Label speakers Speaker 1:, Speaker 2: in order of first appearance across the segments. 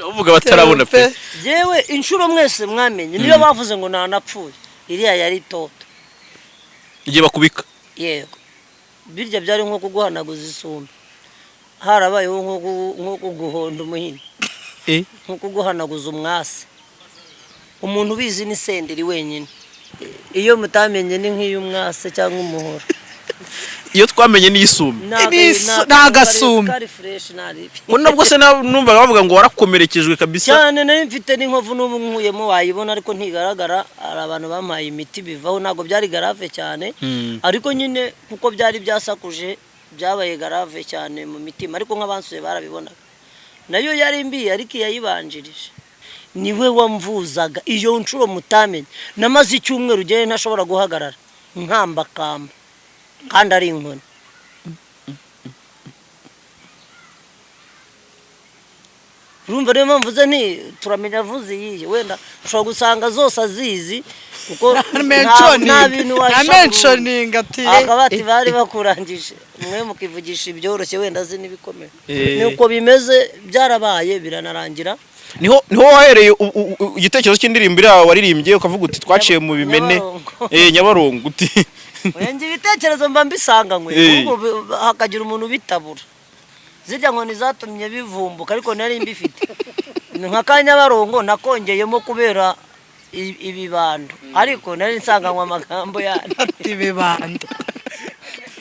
Speaker 1: Uvuga batarabona pe.
Speaker 2: Yewe, inshuro mwese mwamenye niyo bavuze ngo ntanapfuye, iriya yari toto.
Speaker 1: Igihe bakubika.
Speaker 2: Yego, birya byari nko kuguhanaguza isume, harabayeho nko kuguhonda umuhini, nko kuguhanaguza umwase. Umuntu ubizi ni Senderi wenyine. Iyo mutamenye ni nk'iy'umwase cyangwa umuhoro.
Speaker 1: Iyo twamenye n'iyisume.
Speaker 3: Ni agasume.
Speaker 2: Kari fresh nari.
Speaker 1: Ngo nubwo se numvaga bavuga ngo warakomerekejwe kabisa.
Speaker 2: Cyane, nari mfite n'inkovu, n'ubu nkuyemo wayibona ariko ntigaragara. Hari abantu bampaye imiti bivaho, ntabwo byari grave cyane, ariko nyine kuko byari byasakuje byabaye grave cyane mu mitima, ariko nk'abansuye barabibonaga. Nayo yari mbi, ariko iyayibanjirije niwe wamvuzaga. Iyo nshuro mutamenye namaze icyumweru ugere ntashobora guhagarara, nkambakamba kandi ari inkoni. Urumva, niyo mpamvu uze nti turamenya avuze iyihe, wenda ushobora gusanga zose azizi kuko nta bintu
Speaker 3: na mentioning ati
Speaker 2: akaba ati bari bakurangije mwe mukivugisha ibyoroshye, wenda azi n'ibikomeye. Nuko bimeze, byarabaye biranarangira.
Speaker 1: Niho wahereye igitekerezo cy'indirimbo iriya waririmbye ukavuga uti twaciye mu bimene.
Speaker 2: Nyabarongo.
Speaker 1: Nyabarongo uti.
Speaker 2: Oya, njye ibitekerezo mba mbisanganywe, ahubwo hakagira umuntu ubitabura. Zirya nkoni zatumye bivumbuka, ariko nari mbifite. Ni nka ka Nyabarongo nakongeyemo kubera ibibando, ariko nari nsanganywe amagambo yandi.
Speaker 3: Ati bibanda.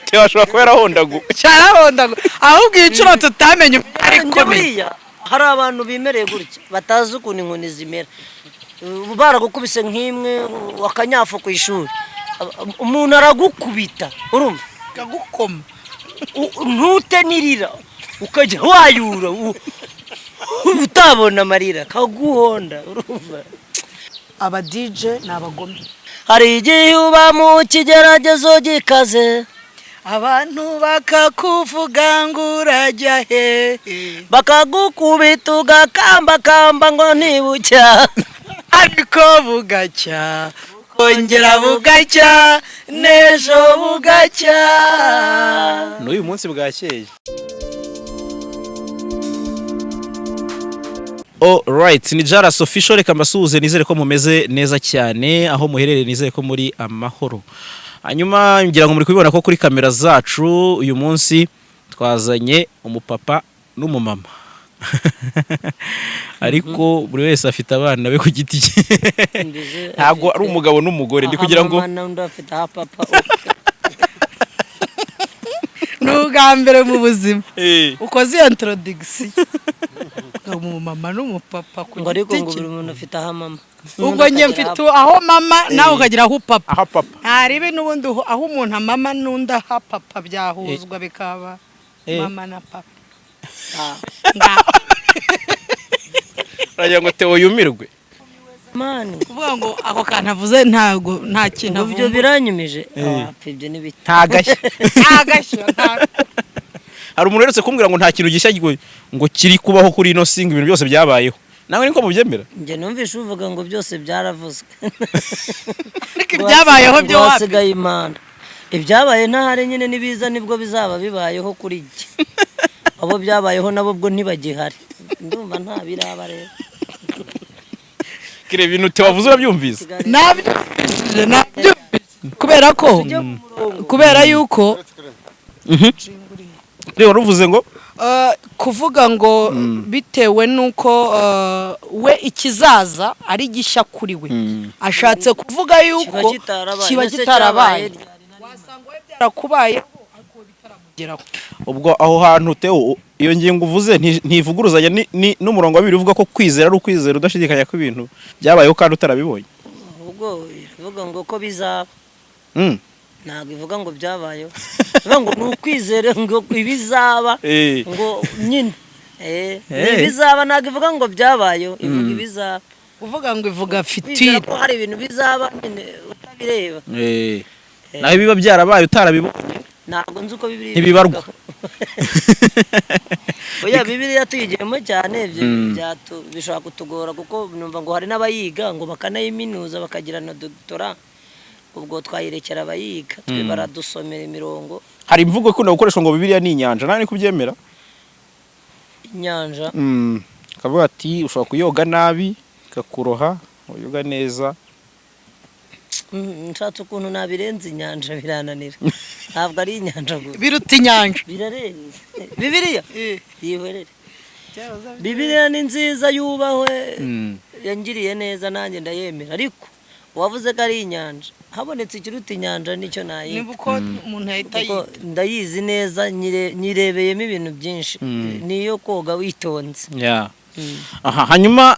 Speaker 1: Theo ashobora kuba yarahondagu.
Speaker 3: Cyarahonda, ahubwo iyi nshuro tutamenye
Speaker 2: Njye
Speaker 3: ikomeye.
Speaker 2: Buriya hari abantu bimereye gutya batazi ukuntu inkoni zimera. Ubu baragukubise nk'imwe akanyafu ku ishuri, umuntu aragukubita, urumva,
Speaker 3: kagukoma,
Speaker 2: ntute n'irira, ukajya wayura utabona amarira kaguhonda, urumva.
Speaker 3: Aba DJ ni abagome.
Speaker 2: Hari igihe uba mu kigeragezo gikaze,
Speaker 3: abantu bakakuvuga ngo urajya hehe,
Speaker 2: bakagukubita ugakambakamba ngo ntibucya,
Speaker 3: ariko bugacya, bukongera bugacya, n'ejo bugacya.
Speaker 1: N'uyu munsi bwakeye. Alright, ni Jaras Official, reka mbasuhuze, nizere ko mumeze neza cyane aho muherereye, nizere ko muri amahoro. Hanyuma ngira ngo muri kubibona ko kuri kamera zacu uyu munsi twazanye umupapa n'umumama. Ariko buri wese afite abana be ku giti cye. Ntabwo ari umugabo n'umugore, ndi kugira ngo
Speaker 2: Aha mama n'undi afite aha papa.
Speaker 3: Ni ubwa mbere mu buzima ukoze iyo introduction, umumama n'umupapa ku
Speaker 2: Ngo ariko
Speaker 3: giti
Speaker 2: ngo
Speaker 3: cye.
Speaker 2: buri muntu afite aha mama.
Speaker 3: Ubwo njye mfite aho mama, nawe ukagira aho papa.
Speaker 1: Aha papa.
Speaker 3: Ntaribi n'ubundi aho umuntu amama n'undi aha papa byahuzwa bikaba mama na papa. Ngaho.
Speaker 1: Uragira ngo Theo yumirwe.
Speaker 2: Mani.
Speaker 3: Kuvuga ngo ako kantu avuze ntabwo nta kintu
Speaker 2: Ngo ibyo
Speaker 3: avuga.
Speaker 2: biranyumije. Apfa, ibyo ni bito.
Speaker 1: Nta gashya.
Speaker 3: Nta gashya.
Speaker 1: Hari umuntu uherutse kumbwira ngo nta kintu gishya ngo kiri kubaho kuri ino singa, ibintu byose byabayeho. Nawe niko mubyemera?
Speaker 2: Njye numvise uvuga ngo byose byaravuzwe.
Speaker 3: Ariko ibyabayeho byo
Speaker 2: Ngo
Speaker 3: wapi.
Speaker 2: hasigaye impanda. Ibyabaye ntahari nyine, nibiza nibwo bizaba bibayeho kuri jye. Abo byabayeho nabo ubwo ntibagihari. Ndumva nta biraba rero.
Speaker 1: Kire ibintu Theo wavuze urabyumvise?
Speaker 3: Nabyumvishije, nabyumvishije kubera ko
Speaker 2: Tujye ku murongo.
Speaker 3: Kubera yuko
Speaker 1: Rero waruvuze ngo
Speaker 3: kuvuga ngo bitewe n'uko we ikizaza ari gishya kuri we, ashatse kuvuga yuko
Speaker 2: Kiba kitarabaye.
Speaker 3: Kiba
Speaker 2: Ese
Speaker 3: kitarabaye.
Speaker 2: cyabaye ryari?
Speaker 3: Wasanga we byarakubayeho ariko we bitaramugeraho.
Speaker 1: Ubwo aho hantu Theo, iyo ngingo uvuze ntivuguruzanya n'umurongo wa Bibiliya uvuga ko kwizera ari ukwizera udashidikanya ko ibintu byabayeho kandi utarabibonye.
Speaker 2: Ubwo ivuga ngo ko bizaba. Ntabwo ivuga ngo byabayeho, ivuga ngo ni ukwizera ngo ibizaba, ngo nyine ni ibizaba. Ntabwo ivuga ngo byabayeho, ivuga ibizaba.
Speaker 3: Kuvuga ngo ivuga
Speaker 2: Kwizera
Speaker 3: future.
Speaker 2: ko hari ibintu bizaba nyine utabireba.
Speaker 1: Naho biba byarabaye utarabibonye
Speaker 2: Ntabwo nzi uko Bibiliya
Speaker 1: ntibibarwa.
Speaker 2: ibivugaho. Oya, Bibiliya tuyigiyemo cyane ibyo bishobora kutugora, kuko numva ngo hari n'abayiga ngo bakanayiminuza bakagira na doctorat. Ubwo twayirekera abayiga, twe baradusomera imirongo.
Speaker 1: Hari imvugo ikunda gukoreshwa ngo Bibiliya ni inyanja, nawe niko ubyemera?
Speaker 2: Inyanja?
Speaker 1: Akavuga ati ushobora kuyoga nabi ikakuroha, uyoga neza.
Speaker 2: Nshatse ukuntu nabirenza inyanja birananira. Ntabwo ari inyanja gusa.
Speaker 3: Biruta inyanja.
Speaker 2: Birarenze. Bibiliya yihorere, Bibiliya ni nziza, yubahwe, yangiriye neza, nanjye ndayemera, ariko uwavuze ko ari inyanja, habonetse ikiruta inyanja nicyo nayita.
Speaker 3: Niba uko umuntu yahita
Speaker 2: Kuko
Speaker 3: yita.
Speaker 2: ndayizi neza, nyirebeyemo ibintu byinshi, niyo koga witonze.
Speaker 1: Yeah. Aha, hanyuma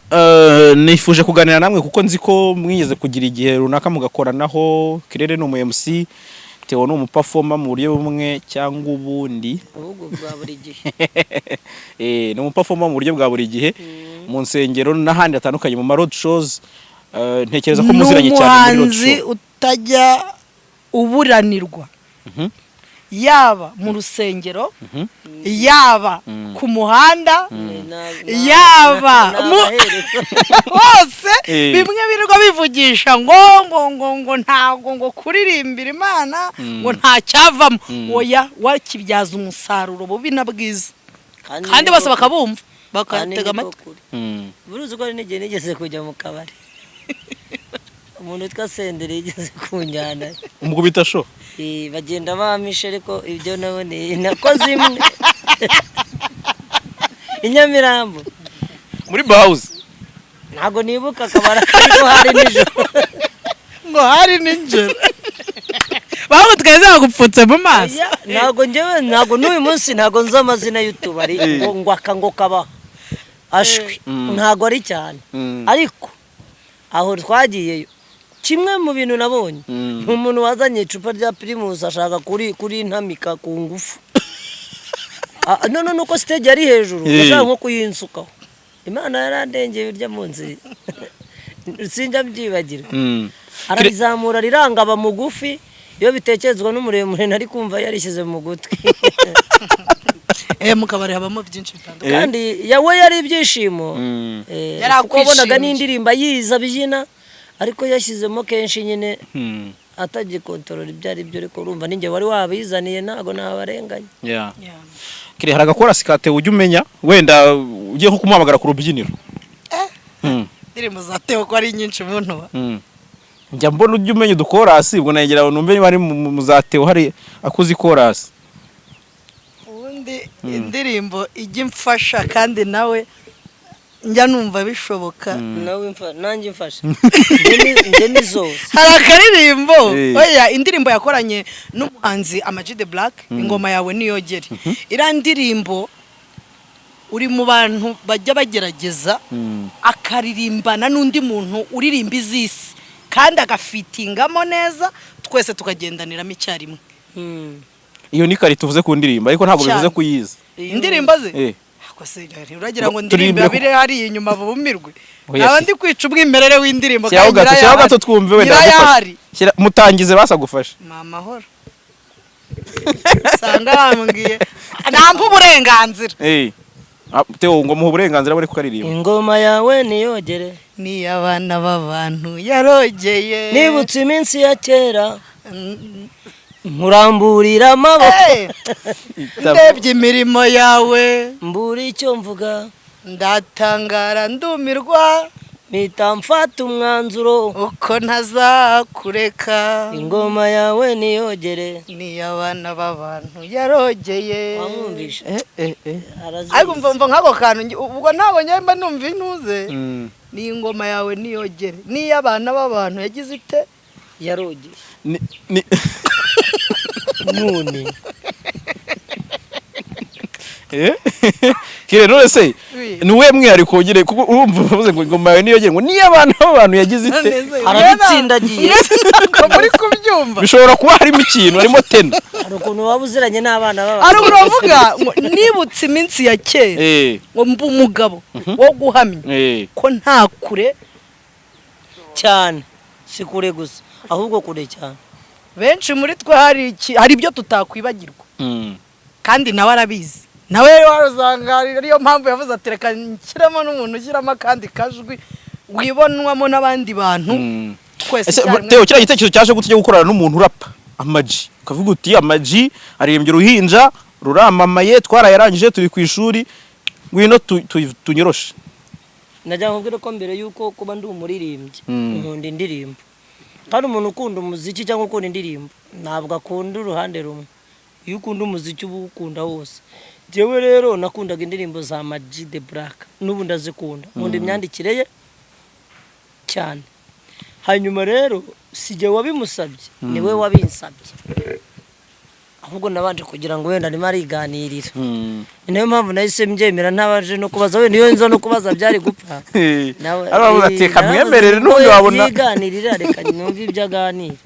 Speaker 1: nifuje kuganira namwe kuko nzi ko mwigeze kugira igihe runaka mugakoranaho. Kirere ni umu MC, Theo ni umuperformer mu buryo bumwe cyangwa ubundi.
Speaker 2: Ahubwo bwa buri gihe.
Speaker 1: Ni umuperformer mu buryo bwa buri gihe mu nsengero n'ahandi hatandukanye, mu ma road shows. Ntekereza ko
Speaker 3: Ni
Speaker 1: muziranye cyane muri road
Speaker 3: umuhanzi
Speaker 1: show.
Speaker 3: utajya uburanirwa, yaba mu rusengero, yaba ku muhanda, yaba
Speaker 2: N'abahereza.
Speaker 3: hose.
Speaker 1: Eh.
Speaker 3: Bimwe birirwa bivugisha ngo ntabwo ngo kuririmbira Imana ngo nta cyavamo, oya, wakibyaza umusaruro bubi na bwiza, kandi bose bakabumva,
Speaker 2: Kandi
Speaker 3: bakatega
Speaker 2: niko
Speaker 3: amatwi.
Speaker 2: kuri. Buruzi ko hari n'igihe nigeze kujya mu kabari, umuntu witwa Senderi yigeze kunjyana.
Speaker 1: Umukubita show.
Speaker 2: Bagenda bampishe, ariko ibyo naboneye nakoze imwe i Nyamirambo.
Speaker 1: Muri Bauhaus?
Speaker 2: Ntabwo nibuka akabari, ariko hari nijoro.
Speaker 3: Ngo hari nijoro, bamutwaye zagupfutse mu maso.
Speaker 2: Oya, ntabwo njyewe, ntabwo n'uyu munsi ntabwo nzi amazina y'utubari, ngo aka ngo kaba ashwi, ntabwo ari cyane. Ariko aho twagiyeyo, kimwe mu bintu nabonye ni umuntu wazanye icupa rya Primus, ashaka kuri kurintamika ku ngufu. Ah, none nuko stage yari hejuru, yashaka nko kuyinsukaho. Imana yarandengeye birya munsi, sinjya mbyibagira. Ararizamura riranga, aba mugufi. Iyo bitekerezwa n'umuremure, nari kumva yarishyize mu gutwi.
Speaker 3: Mu kabari habamo byinshi bitandukanye.
Speaker 2: Kandi yawe yari ibyishimo.
Speaker 3: Yari
Speaker 2: Kuko wabonaga
Speaker 3: akwishimiye.
Speaker 2: n'indirimbo ayizi, abyina, ariko yashyizemo kenshi nyine atagikontorora ibyo ari byo. Ariko urumva ninjye wari wabizaniye, ntabwo nabarenganya.
Speaker 1: Yeah. Kire, hari agakorasi ka Theo ujya umenya, wenda ugiye nko kumuhamagara ku rubyiniro?
Speaker 3: Indirimbo za Theo ko ari nyinshi mu ntuba.
Speaker 1: Njya mbona ujya umenya udukorasi, ubwo negera numve niba ari mu za Theo hari akuzi korasi.
Speaker 3: Ubundi indirimbo ijya imfasha, kandi nawe njya numva bishoboka.
Speaker 2: Nawe nanjye mfasha. Njye ni zose.
Speaker 3: Hari akaririmbo, oya, indirimbo yakoranye n'umuhanzi Ama G The Black, "Ingoma Yawe Niyogere". Iriya ndirimbo, uri mu bantu bajya bagerageza akaririmbana n'undi muntu uririmba iz'isi kandi agafitingamo neza, twese tukagendaniramo icyarimwe.
Speaker 1: Iyo ni kare tuvuze ku ndirimbo, ariko ntabwo
Speaker 3: Cyane.
Speaker 1: bivuze kuyizi.
Speaker 3: Indirimbo ze? Ako se, uragira ngo
Speaker 1: Ngo
Speaker 3: ndirimbe
Speaker 1: turirimbire
Speaker 3: abiri hariya inyuma bumirwe?
Speaker 1: Oya,
Speaker 3: Naba ndi kwica umwimerere w'indirimbo.
Speaker 1: Shyiraho
Speaker 3: Kandi
Speaker 1: gato, shyiraho
Speaker 3: nyirayahari.
Speaker 1: gato twumve, wenda
Speaker 3: Nyirayahari.
Speaker 1: aragufasha. Mutangize basi agufashe.
Speaker 3: Ni amahoro, usanga bambwiye nampa uburenganzira.
Speaker 1: Ah, Theo, ngo muhe uburenganzira buri kukaririmba.
Speaker 2: Ingoma yawe niyogere.
Speaker 3: Ni abana b'abantu yarogeye.
Speaker 2: Nibutse iminsi ya kera, nkuramburira amaboko.
Speaker 3: Ndebye imirimo yawe,
Speaker 2: mbura icyo mvuga.
Speaker 3: Ndatangara ndumirwa.
Speaker 2: Mpita mfata umwanzuro
Speaker 3: uko ntazakureka.
Speaker 2: Ingoma yawe niyogere.
Speaker 3: Ni abana b'abantu yarogeye.
Speaker 2: Wamwumvishe? Arazizi.
Speaker 3: Ariko mva nk'ako kantu ubwo ntabwo mba numva intuze. Ni ingoma yawe niyogere, niyo abana b'abantu yagize ite?
Speaker 2: Yarogeye.
Speaker 1: Ni
Speaker 2: None
Speaker 1: Kire, none se
Speaker 3: Oui.
Speaker 1: ni uwuhe mwihariko ugire, kuko urumva uvuze ngo ingoma yawe niyogere, ngo niyo abana b'abantu yagize ite?
Speaker 2: Arabitsindagiye.
Speaker 3: Ntabwo muri kubyumva.
Speaker 1: Bishobora kuba harimo ikintu, harimo tena.
Speaker 2: Hari ukuntu waba uziranye n'abana b'abantu.
Speaker 3: Hari uravuga ngo nibutse iminsi ya kera, ngo mbe umugabo wo guhamya ko nta kure.
Speaker 2: Cyane, si kure gusa, ahubwo kure cyane.
Speaker 3: Benshi muri twe hari ibyo tutakwibagirwa, kandi nawe arabizi. Nawe rero usanga ariyo mpamvu yavuze ati reka nshyiremo n'umuntu ushyiramo akandi kajwi wibonwamo n'abandi bantu twese
Speaker 1: Ese
Speaker 3: icyarimwe.
Speaker 1: Theo, kiriya gitekerezo cyaje gute cyo gukorana n'umuntu urapa, Ama G? Ukavuga uti Ama G aririmbye "Uruhinja" ruramamaye, twarayarangije turi ku ishuri, ngwino tunyoroshe.
Speaker 2: Najya nkubwire ko mbere y'uko kuba ndi umuririmbyi, nkunda indirimbo. Kandi umuntu ukunda umuziki cyangwa ukunda indirimbo ntabwo akunda uruhande rumwe. Iyo ukunda umuziki uba uwukunda wose. Njyewe rero nakundaga indirimbo za Amag The Black, n'ubu ndazikunda, nkunda imyandikire ye cyane. Hanyuma rero si jye wabimusabye, niwe wabinsabye. Ahubwo nabanje kugira ngo wenda arimo ariganirira. Ni nayo mpamvu nahise mbyemera ntabanje no kubaza. Wenda iyo nza no kubaza byari gupfa.
Speaker 1: Aravuga ati
Speaker 2: naravuze
Speaker 1: kamwemerere
Speaker 2: ngo
Speaker 1: n'ubundi wabona.
Speaker 2: Yiganirira, reka numve ibyo aganira.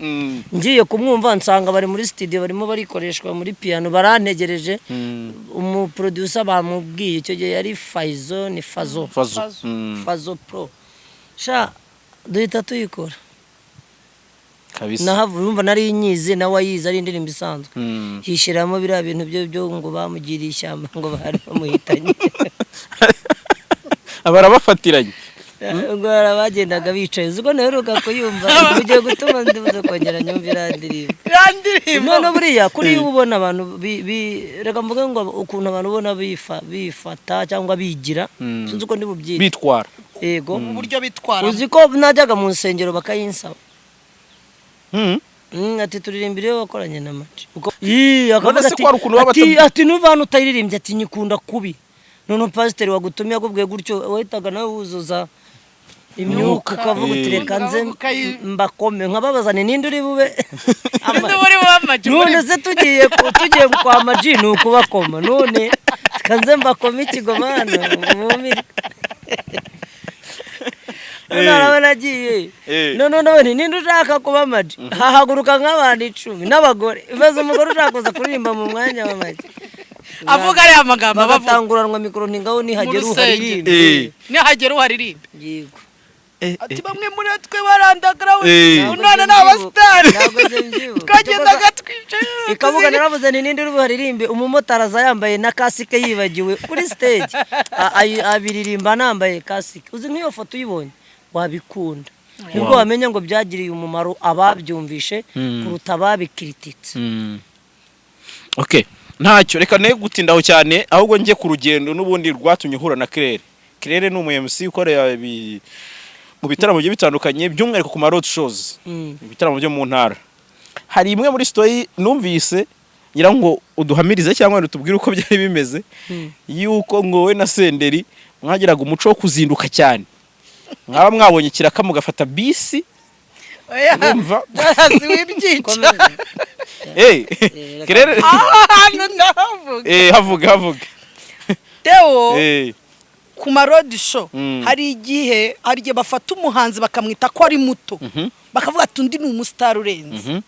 Speaker 2: Ngiye kumwumva nsanga bari muri studio, barimo barikoreshwa muri piano, barantegereje. Umuproducer bamubwiye icyo gihe yari Faizo, ni Fazo.
Speaker 1: Fazo.
Speaker 3: Fazo.
Speaker 2: Fazo Pro sha, duhita tuyikora.
Speaker 1: Kabisa.
Speaker 2: Nahavuye urumva nari nyizi, nawe ayizi, ari indirimbo isanzwe. Hishyiramo biriya bintu byo byo ngo bamugiriye ishyamba, ngo bari bamuhitanye.
Speaker 1: Barabafatiranye.
Speaker 2: Ngo hari abagendaga bicaye. Uzi ko naheruka kuyumva, ugiye gutuma ndibuze kongera nyumva iriya ndirimbo.
Speaker 3: Iriya ndirimbo.
Speaker 2: None buriya kuri iyo ubona abantu reka mvuge ngo ukuntu abantu ubona bifata cyangwa bigira, sinzi uko ndi bubyite.
Speaker 1: Bitwara.
Speaker 2: Yego.
Speaker 3: Uburyo bitwara.
Speaker 2: Uzi ko najyaga mu nsengero bakayinsaba? Ati turirimbire iyo wakoranye na Maci. Ii, akavuga
Speaker 1: None se
Speaker 2: ati
Speaker 1: ko hari ukuntu baba
Speaker 2: ati ati nuva hano utayiririmbye, ati nyikunda kubi. None pasiteri wagutumye akubwiye gutyo, wahitaga nawe wuzuza imyuka, ukavuga uti reka nze mbakome nkababaza ni ninde uri bube
Speaker 3: Ninde uri bube Ama-G?
Speaker 2: None se tugiye kwa Ama-G ni ukubakoma? None kanze mbakome ikigoma hano mumire. None arabona agiye. None none ninde ushaka kuba Ama-G? Hahaguruka nk'abantu 10 n'abagore. Ibaze umugore ushaka kuza kuririmba mu mwanya wa Ama-G.
Speaker 3: Avuga ariya magambo abavuga.
Speaker 2: Bagatanguranwa mikoro, ni ngaho nihagera
Speaker 3: Mu rusengero.
Speaker 2: uharirimbe.
Speaker 3: Nihagera uharirimbe.
Speaker 2: Yego.
Speaker 3: Ati bamwe muri twe bari underground, none ni abasitari.
Speaker 2: Ntabwo njye mbyibuka.
Speaker 3: Twagendaga twicaye.
Speaker 2: Ikavuga naravuze ni ninde uri buharirimbe? Umumotari aza yambaye na kasike yibagiwe kuri stage. Abiririmba anambaye kasike. Uzi nk'iyo foto uyibonye wabikunda, nibwo wamenya ngo byagiriye umumaro ababyumvishe kuruta ababikirititse.
Speaker 1: Okay, ntacyo, reka ne gutindaho cyane, ahubwo njye ku rugendo n'ubundi rwatumye uhura na Claire. Claire ni umu MC ukorera mu bitaramo bigiye bitandukanye, by'umwihariko ku ma road shows, ibitaramo byo mu ntara. Hari imwe muri story numvise ngira ngo uduhamirize cyangwa utubwire uko byari bimeze, yuko ngo we na Senderi mwagiraga umuco wo kuzinduka cyane, mwaba mwabonye ikiraka mugafata bisi.
Speaker 3: Oya,
Speaker 1: Urumva?
Speaker 3: Jaras, wibyica.
Speaker 2: Komeza. Reka-
Speaker 1: Claire.
Speaker 3: Aho hantu ndahavuga.
Speaker 1: Havuga havuga.
Speaker 3: Theo, ku ma road show, hari igihe bafata umuhanzi bakamwita ko ari muto, bakavuga ati undi ni umusitari urenze.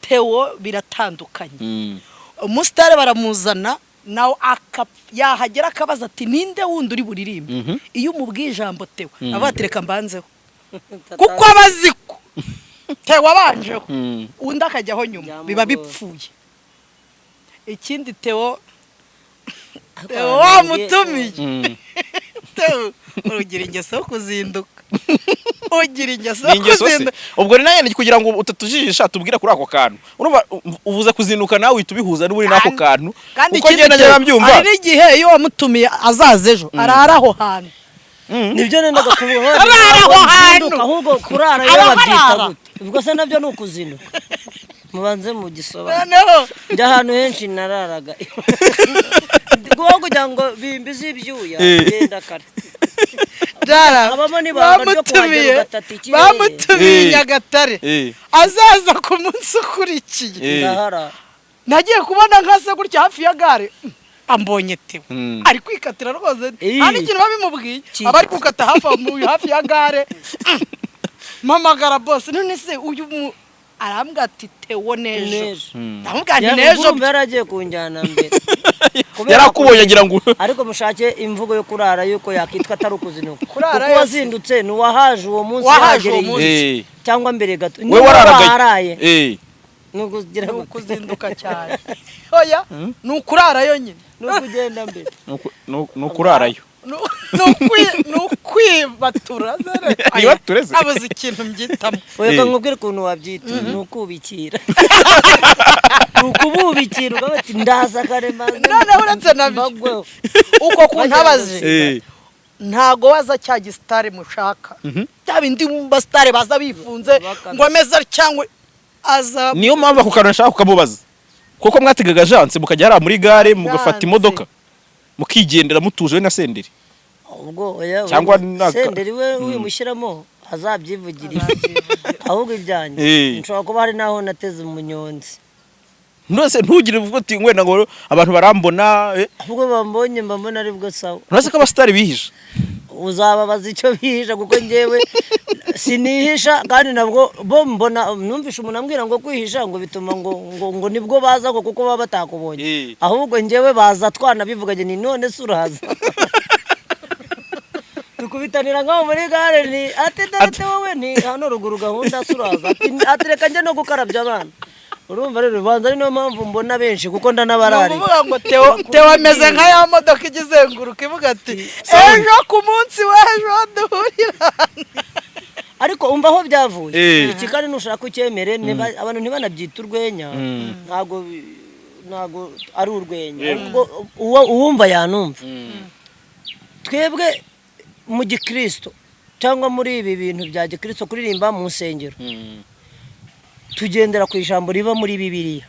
Speaker 3: Theo biratandukanye. Umusitari baramuzana, nawe yahagera akabaza ati ninde wundi uri buririmbe? Iyo umubwiye ijambo Theo, avuga ati reka mbanzeho, kuko aba azi ko Theo abanjeho, undi akajyaho nyuma biba
Speaker 2: Byamugora.
Speaker 3: bipfuye. Ikindi, Theo,
Speaker 2: Ariko
Speaker 3: Theo
Speaker 2: abantu
Speaker 3: wamutumiye. Theo ugira ingeso yo kuzinduka, ugira ingeso
Speaker 1: Ni
Speaker 3: yo
Speaker 1: ingeso se?
Speaker 3: kuzinduka.
Speaker 1: Ubwo ni nanjye kugira ngo utatujijisha, tubwire kuri ako kantu. Urumva uvuze kuzinduka, nawe uhita ubihuza n'uburi n'ako kantu.
Speaker 3: Kandi
Speaker 1: Uko
Speaker 3: ikindi,
Speaker 1: ngenda
Speaker 3: Theo,
Speaker 1: njya mbyumva.
Speaker 3: hari n'igihe iyo wamutumiye azaza ejo, arara aho hantu.
Speaker 2: Nibyo nendaga kuvuga.
Speaker 3: Arara aho
Speaker 2: Ntabwo
Speaker 3: hantu.
Speaker 2: nzinduka, ahubwo kurara yo
Speaker 3: Araharara.
Speaker 2: babyita gute? Ubwo se nabyo ni ukuzinduka? Mubanze mu gisobanuro.
Speaker 3: Noneho
Speaker 2: Njya ahantu henshi nararaga kuko kugira ngo bimbize ibyuya, genda kare.
Speaker 3: Jara,
Speaker 2: Habamo n'ibanga ryo kuhagera
Speaker 3: bamutumiye
Speaker 2: ugatata ikirere.
Speaker 3: bamutumiye i Nyagatare, azaza ku munsi ukurikiye.
Speaker 2: Ndahara.
Speaker 3: Nagiye kubona nkase gutya hafi ya gare, ambonye Theo ari kwikatira rwose, nta n'ikintu babimubwiye. Aba ari gukata hafi aho hafi ya gare. Mpamagara bose, none se uyu mu arambwira ati Theo n'ejo.
Speaker 2: N'ejo.
Speaker 3: Ndamubwira nti n'ejo.
Speaker 2: Urumva yaragiye kunjyana mbere. Kubera
Speaker 1: Yarakubonye agira ngo
Speaker 2: ariko mushake imvugo yo kurara yuko yakitwa atari ukuzinuka,
Speaker 3: Kurara
Speaker 2: kuko
Speaker 3: yose.
Speaker 2: wazindutse ni uwahaje uwo munsi,
Speaker 3: Wahaje uwo
Speaker 2: yahagereye
Speaker 3: munsi.
Speaker 2: Cyangwa mbere gato.
Speaker 1: We
Speaker 2: Niba
Speaker 1: wararagaye.
Speaker 2: waraye ni ukugira
Speaker 3: Ni
Speaker 2: gute?
Speaker 3: ukuzinduka cyane? Oya, ni ukurara yonyine.
Speaker 2: Ni ukugenda mbere.
Speaker 1: Ni ukurarayo.
Speaker 3: Ni ukwibatura.
Speaker 1: Nibature se?
Speaker 3: Abuze ikintu mbyitamo.
Speaker 2: Oya, nkubwire ukuntu wabyita: ni ukubikira, ni ukububikira, ukavuga ati ndaza kare maze
Speaker 3: Noneho uretse nabyo,
Speaker 2: mbagweho.
Speaker 3: uko kuntu abaje Ntago waza cya gisitari mushaka, bya bindi basitari baza bifunze ngo ameze cyangwa aza.
Speaker 1: Niyo mpamvu ako kantu nashaka kukamubaza, kuko mwategaga agence mukajya hariya muri gare, mugafata
Speaker 3: Agence.
Speaker 1: imodoka mukigendera mutuje, we na Senderi.
Speaker 2: Ubwo oya,
Speaker 1: Cyangwa
Speaker 2: Senderi we wimushyiramo azabyivugirira, ahubwo ibyanjye nshobora kuba hari n'aho nateze umunyonzi.
Speaker 1: Nose ntugire uvuga uti wenda ngo abantu barambona?
Speaker 2: Ahubwo bambonye mba mbona aribwo sawa.
Speaker 1: Ntuzi ko abasitari bihisha.
Speaker 2: Uzababaza icyo bihisha, kuko njyewe sinihisha, kandi nabwo bo mbona numvishe umuntu ambwira ngo kwihisha ngo bituma ngo nibwo baza, ngo kuko baba batakubonye. Ahubwo njyewe baza twanabivuganye, ni none se uraza tukubitanira nkaho muri gare, ni ati dore wowe ni hano ruguru gahunda se uraza, ati reka njye no gukarabya abana. Urumva rero ubanza ari niyo mpamvu mbona benshi, kuko
Speaker 3: Ni
Speaker 2: ndanabararika.
Speaker 3: ukuvuga ngo Theo ameze nka ya modoka ijya izenguruka ivuga ati ejo ku munsi w'ejo duhurira.
Speaker 2: Ariko umva aho byavuye. Iki kandi nushaka ucyemere, abantu ntibanabyita urwenya, ntabwo ari urwenya. Ahubwo uwumva yanumva. Twebwe mu gikristo cyangwa muri ibi bintu bya gikristo, kuririmba mu nsengero, tugendera ku ijambo riba muri Bibiliya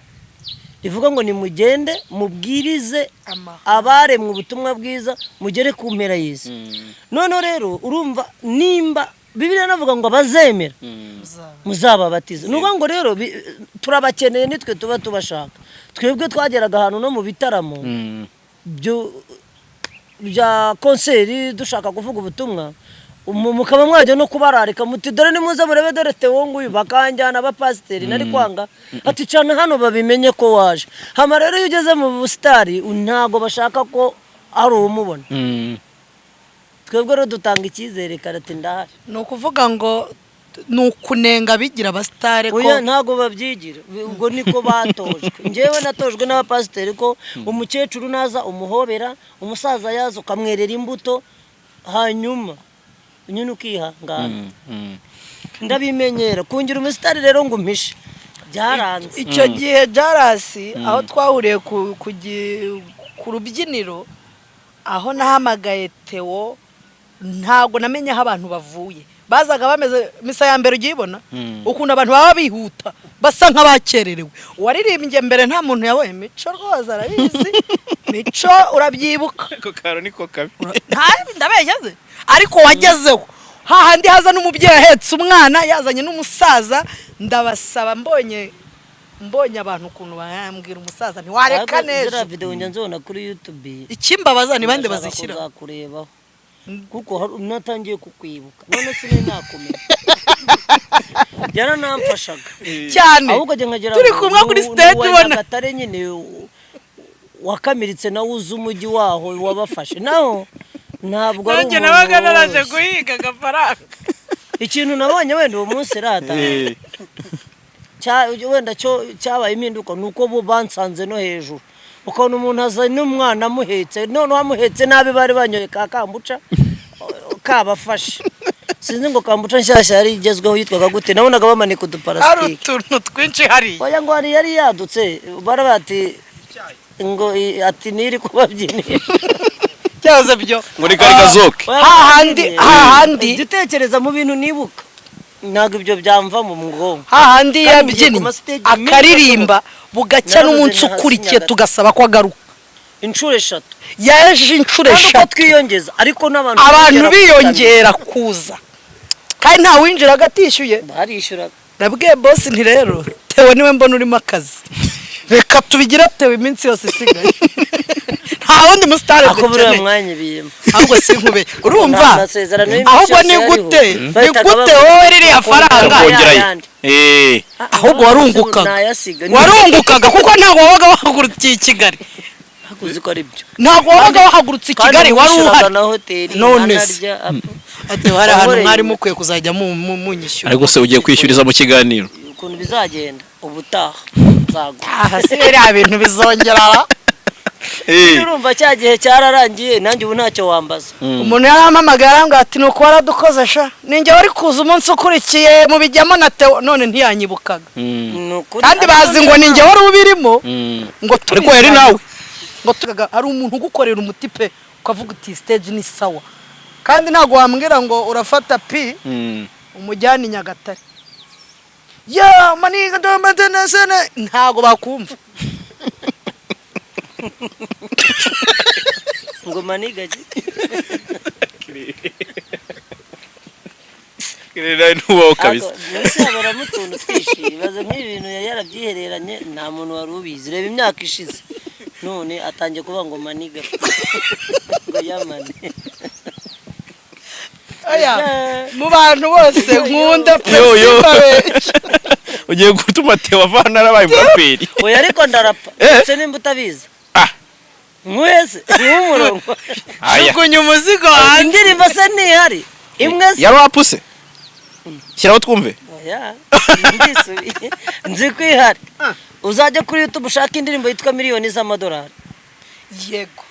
Speaker 2: rivuga ngo nimugende mubwirize abaremwe ubutumwa bwiza, mugere ku mpera y'isi. Noneho rero urumva nimba Bibiliya navuga ngo abazemera muzababatize, ni ukuvuga ngo rero turabakeneye, nitwe tuba tubashaka. Twebwe twageraga ahantu no mu bitaramo bya concert dushaka kuvuga ubutumwa, mukaba mwajya no kubararika muti dore nimuze murebe, dore Theo nguyu. Bakanjyana abapasiteri nari kwanga ati cana hano babimenye ko waje. Hama rero iyo ugeze mu busitari ntabwo bashaka ko ari uwumubona. Twebwe rero dutanga icyizere karate ndahari.
Speaker 3: Ni ukuvuga ngo ni ukunenga abigira abasitari ko
Speaker 2: Oya, ntabwo babyigira, ubwo niko batojwe. Njyewe natojwe n'abapasiteri ko umukecuru naza umuhobera, umusaza yaza ukamwerera imbuto, hanyuma nyine ukihangana. Ndabimenyera kungira umusitari rero ngo umpishe byaranze.
Speaker 3: Icyo gihe Jarasi aho twahuriye ku rubyiniro, aho nahamagaye Theo, ntabwo namenye aho abantu bavuye bazaga bameze. Misa ya mbere ugiye ibona ukuntu abantu baba bihuta basa nk'abakererewe. Uwaririmbye mbere nta muntu yabonye. Mico rwose arabizi, Mico urabyibuka?
Speaker 1: Ako kantu niko kabi.
Speaker 3: Ndabeshya se? Ariko wagezeho hahandi haza n'umubyeyi ahetse umwana, yazanye n'umusaza. Ndabasaba, mbonye abantu ukuntu bayambwira, umusaza ntiwareka
Speaker 2: Ariko
Speaker 3: neza.
Speaker 2: Ziriya video njya nzibona kuri YouTube.
Speaker 3: Ikimbabaza ni bande
Speaker 2: Ndashaka
Speaker 3: bazishyira?
Speaker 2: kuzakurebaho kuko hari natangiye kukwibuka, none sinari nakumenya, yaranamfashaga.
Speaker 3: Cyane.
Speaker 2: Ahubwo njye nkagera
Speaker 3: Turi
Speaker 2: ngo
Speaker 3: kumwe kuri stage
Speaker 2: n'uwa
Speaker 3: ubona.
Speaker 2: Nyagatare nyine wakamiritse nawe uzi umujyi waho wabafashe naho, ntabwo ari
Speaker 3: Nanjye
Speaker 2: umuntu
Speaker 3: nabaga naraje
Speaker 2: woroshye.
Speaker 3: guhiga agafaranga.
Speaker 2: Ikintu nabonye wenda uwo munsi rata wenda cyo cyabaye impinduka ni uko bo bansanze no hejuru, ukabona umuntu azanye n'umwana amuhetse, noneho amuhetse nabi, bari banyoye ka kombucha kabafashe. Sinzi ngo kombucha nshyashya yari igezweho yitwaga gute, nabonaga bamanika
Speaker 3: Hari
Speaker 2: uduparasitike.
Speaker 3: utuntu twinshi hariya.
Speaker 2: Oya, ngo hari yari yadutse, barabati ngo ati niri kubabyinisha.
Speaker 3: Cyaze byo.
Speaker 1: Ngo ni kari kazoke.
Speaker 3: Hahandi hahandi.
Speaker 2: Jya utekereza mu bintu nibuka, ntabwo ibyo byamva mu bwonko.
Speaker 3: Hahandi
Speaker 2: Kandi ngiye
Speaker 3: yabyinnye
Speaker 2: ku ma stage menshi
Speaker 3: akaririmba bugacya
Speaker 2: Naravuze
Speaker 3: n'umunsi
Speaker 2: nahasi
Speaker 3: ukurikiye
Speaker 2: Nyagatare.
Speaker 3: tugasaba ko agaruka.
Speaker 2: Inshuro eshatu.
Speaker 3: Yaje inshuro
Speaker 2: Kandi uko
Speaker 3: eshatu.
Speaker 2: twiyongeza ariko n'abantu
Speaker 3: Abantu
Speaker 2: biyongera.
Speaker 3: Biyongera kuza kandi nta winjiraga atishyuye.
Speaker 2: Barishyuraga.
Speaker 3: Nabwiye boss nti rero Theo niwe mbona urimo akazi, reka tubigire Theo iminsi yose isigaye, nta wundi musitari
Speaker 2: Ako buriya
Speaker 3: dukeneye.
Speaker 2: mwanya ibiyemo.
Speaker 3: Ahubwo sinkube urumva.
Speaker 2: Nta masezerano y'iminsi
Speaker 3: Ahubwo
Speaker 2: yose
Speaker 3: ni
Speaker 2: yariho.
Speaker 3: gute, ni
Speaker 2: Bahitaga
Speaker 3: gute
Speaker 2: bavuga
Speaker 3: wowe ririya faranga
Speaker 1: Bakongerayo.
Speaker 2: Yayandi.
Speaker 3: Ahubwo warungukaga.
Speaker 2: Nayasiga.
Speaker 3: Warungukaga kuko ntabwo wabaga wahagurukiye i Kigali.
Speaker 2: Uzi ko ari byo.
Speaker 3: Ntabwo wabaga wahagurutse i
Speaker 2: Kandi
Speaker 3: Kigali, wari
Speaker 2: wishyuraga
Speaker 3: uhari.
Speaker 2: na hoteli.
Speaker 3: None se.
Speaker 2: Nkanarya, apfa.
Speaker 3: Ati hari ahantu
Speaker 2: Wankoreye
Speaker 3: mwari mukwiye kuzajya munyishyura.
Speaker 1: Ariko se ugiye kwishyuriza mu kiganiro?
Speaker 2: Ukuntu bizagenda ubutaha nzaguha.
Speaker 3: Aha si biriya bintu bizongera ra?
Speaker 2: Urumva cya gihe cyararangiye, nanjye ubu ntacyo wambaza.
Speaker 3: Umuntu yarampamagaye arambwira ati ni uko waradukoze sha, ninjye wari kuza umunsi ukurikiye mubijyamo na Theo, none ntiyanyibukaga.
Speaker 2: Ni ukuri.
Speaker 3: Kandi bazi ngo ninjye wari ubirimo ngo
Speaker 1: Ariko yari nawe.
Speaker 3: Ngo tugaga hari umuntu ugukorera umuti pe, ukavuga uti stage ni sawa. Kandi ntabwo wambwira ngo urafata pi umujyane i Nyagatare, ya maniga ndomatenasene, ntabwo bakumva.
Speaker 2: Ngo manigagi.
Speaker 1: Nawe ntubaho kabisa.
Speaker 2: Munsi haberamo utuntu twinshi. Ibaze nk'ibi bintu yari yarabyihereranye, nta muntu wari ubizi. Reba imyaka ishize, none atangiye kuvuga ngo maniga, ngo yamane.
Speaker 3: Oya, mu bantu bose nkunda pe,
Speaker 1: Yo, yo.
Speaker 3: simbabeshya.
Speaker 1: Ugiye gutuma Theo avana narabaye umuraperi.
Speaker 2: Oya, ariko ndarapa.
Speaker 1: Eh.
Speaker 2: Ese nimba utabizi,
Speaker 1: Ah.
Speaker 2: nkwese nk'umurongo.
Speaker 1: Aya.
Speaker 3: Jugunya umuzigo hanze.
Speaker 2: Indirimbo se ntihari imwe se?
Speaker 1: Yari wapuse, shyiraho twumve.
Speaker 2: Oya, ndisubiye, nzi ko ihari. Uzajya kuri YouTube ushake indirimbo yitwa "Miliyoni z'amadolari".
Speaker 3: Yego.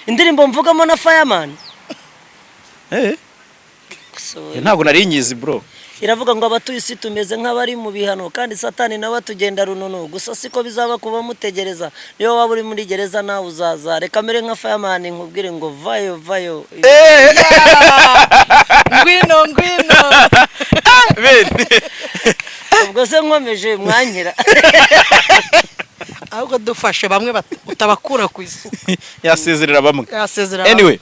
Speaker 2: Indirimbo mvugamo na Fireman.
Speaker 1: Eh.
Speaker 2: So,
Speaker 1: Ntabwo nari nyizi, bro.
Speaker 2: Iravuga ngo abatuye isi tumeze nk'abari mu bihano, kandi Satani nawe atugenda runono. Gusa siko bizaba kuba mutegereza. Niyo waba uri muri gereza, nawe uzaza. Reka mere nka Fireman nkubwire ngo vayo vayo.
Speaker 3: Ngwino, ngwino.
Speaker 1: Bene.
Speaker 2: Ubwo se nkomeje mwankira?
Speaker 3: Ahubwo dufashe bamwe utabakura ku isuku.
Speaker 1: Yasezerera bamwe.
Speaker 3: Yasezera.
Speaker 1: Anyway,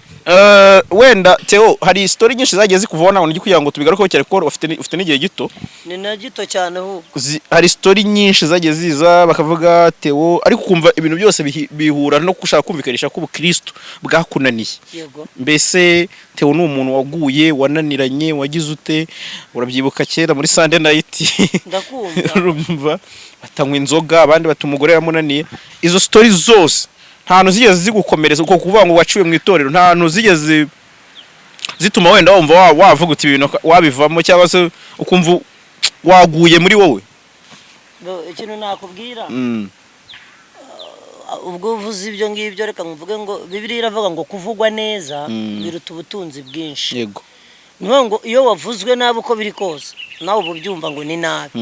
Speaker 1: wenda Theo, hari story nyinshi zagiye zikuvaho, ntabwo ndi kugira ngo tubigarukeho cyane kuko ufite n'igihe gito.
Speaker 2: Ni na gito cyane ahubwo.
Speaker 1: Hari story nyinshi zagiye ziza bakavuga Theo, ariko ukumva ibintu byose bihura no gushaka kumvikanisha ko ubukristo bwakunaniye.
Speaker 2: Yego.
Speaker 1: Mbese Theo ni umuntu waguye, wananiranye, wagize ute? Urabyibuka kera muri Sunday night?
Speaker 2: Ndakumva.
Speaker 1: Urumva batanywa inzoga, abandi bata umugore yamunaniye. Izo story zose nta hantu zigeze zigukomereza, uko kuvuga ngo waciwe mu itorero, nta hantu zigeze zituma wenda wumva wavuga uti ibintu wabivamo, cyangwa se ukumva waguye muri wowe?
Speaker 2: Ikintu nakubwira, ubwo uvuze ibyo ngibyo, reka mvuge ngo Bibiliya iravuga ngo kuvugwa neza biruta ubutunzi bwinshi. Ni ukuvuga ngo iyo wavuzwe nabi, uko biri kose nawe uba ubyumva ngo ni nabi.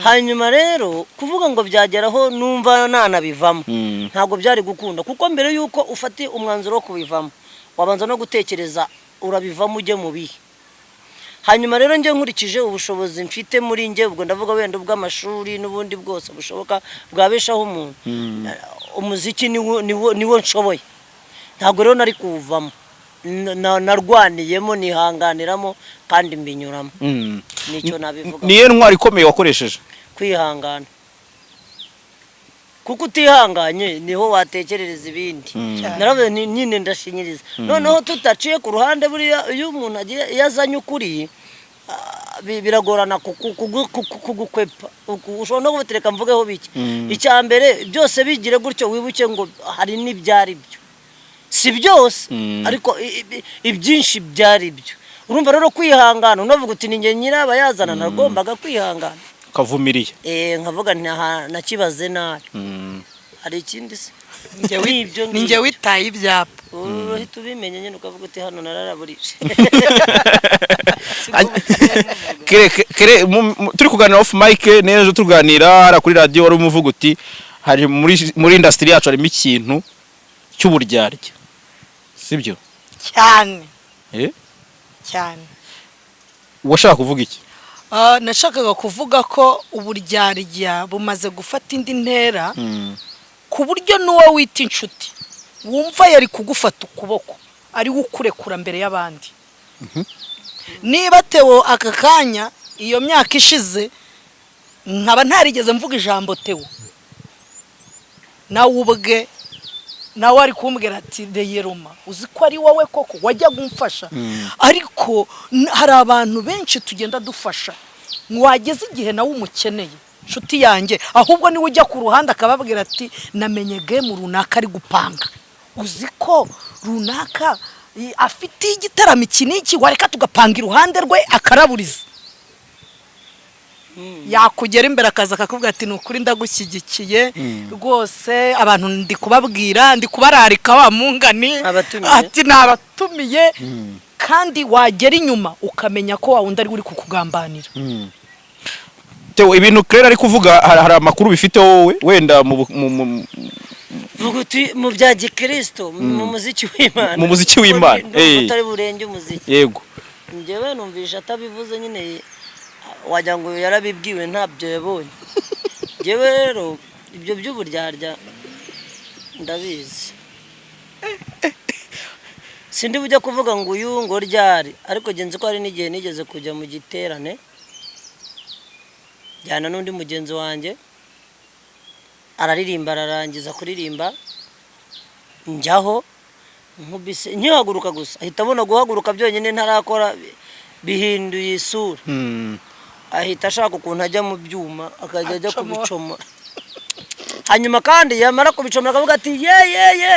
Speaker 2: Hanyuma rero kuvuga ngo byageraho numva nanabivamo, ntabwo byari gukunda, kuko mbere y'uko ufata umwanzuro wo kubivamo wabanza no gutekereza urabivamo ujye mu bihe. Hanyuma rero njye nkurikije ubushobozi mfite muri njye, ubwo ndavuga wenda ubw'amashuri n'ubundi bwose bushoboka bwabeshaho umuntu, umuziki niwo nshoboye. Ntabwo rero nari kuwuvamo. Narwaniyemo, nihanganiramo kandi mbinyuramo. Nicyo nabivuga.
Speaker 1: Niyo ntwari ikomeye wakoresheje?
Speaker 2: Kwihangana, kuko utihanganye niho watekerereza ibindi. Naravuze nti nyine ndashinyiriza. Noneho tutaciye ku ruhande, buriya iyo umuntu agiye, iyo azanye ukuri, biragorana kugukwepa. Ushobora no kubutereka mvugeho bike. Icya mbere, byose bigire gutyo, wibuke ngo hari n'ibyari byo, si byose, ariko ibyinshi byari byo. Urumva rero kwihangana, unavuga uti ni njye nyirabayazana, nagombaga kwihangana.
Speaker 1: Ukavumiriye.
Speaker 2: Nkavuga nti aha nakibaze nabi. Hari ikindi se? N'ibyo
Speaker 3: Ni njye
Speaker 2: ngibyo.
Speaker 3: witaye ibyapa.
Speaker 2: Uhita ubimenya nyine, ukavuga uti hano nararaburije.
Speaker 1: Kere turi kuganira off mic n'ejo, tuganira hariya kuri radiyo, wari umuvuga uti hari muri industry yacu harimo ikintu cy'uburyarya, sibyo?
Speaker 3: Cyane.
Speaker 1: Eh?
Speaker 3: Cyane.
Speaker 1: Washaka kuvuga iki?
Speaker 3: Nashakaga kuvuga ko uburyarya bumaze gufata indi ntera, ku buryo n'uwo wita inshuti wumva yari kugufata ukuboko ari we ukurekura mbere y'abandi. Niba Theo aka kanya, iyo myaka ishize nkaba ntarigeze mvuga ijambo Theo, nawe ubwe nawe ari kumbwira ati reyeroma, uzi ko ari wowe koko wajyaga umfasha? Ariko hari abantu benshi tugenda dufasha, wageze igihe nawe umukeneye, inshuti yanjye, ahubwo niwe ujya ku ruhande akababwira ati namenye game runaka ari gupanga, uzi ko runaka afite igitaramo iki n'iki, wareka tugapanga iruhande rwe akaraburiza. Yakugera imbere akaza akakubwira ati ni ukuri ndagushyigikiye rwose, abantu ndi kubabwira, ndi kubararika wa mungani.
Speaker 2: Abatumiye.
Speaker 3: Ati nabatumiye, kandi wagera inyuma ukamenya ko wa wundi ari we uri kukugambanira.
Speaker 1: Theo, ibintu Claire ari kuvuga, hari amakuru bifite wowe wenda mu bu- mu- mu-
Speaker 2: Vuga uti mu bya gikristo, mu muziki w'Imana.
Speaker 1: Mu muziki w'Imana,
Speaker 2: Ndumva utari burenge umuziki. Njyewe numvisha atabivuze nyine, wagira ngo yarabibwiwe, ntabyo yabonye. Njyewe rero ibyo by'uburyarya ndabizi, sindi bujya kuvuga ngo uyu ngo ryari, ariko genzi ko hari n'igihe nigeze kujya mu giterane, jyana n'undi mugenzi wanjye, araririmba, ararangiza kuririmba, njyaho nkubise nkihaguruka gusa, ahita abona guhaguruka byonyine ntarakora bihinduye isura. Ahita ashaka ukuntu ajya mu byuma, akajya ajya
Speaker 3: Acomora.
Speaker 2: kubicomora. Hanyuma kandi yamara kubicomora akavuga ati: "Ye ye ye,